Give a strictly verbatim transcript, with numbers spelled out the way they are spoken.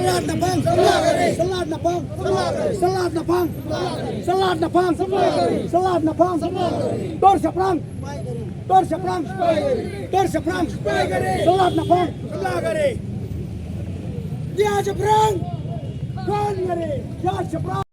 Selamat na pang. Selamat na pang. Selamat na pang. Selamat na pang. Selamat na pang. Tor shaphrang. Tor shaphrang. Tor shaphrang. Selamat na pang. Dia shaphrang. Kon ngari. Dia shaphrang.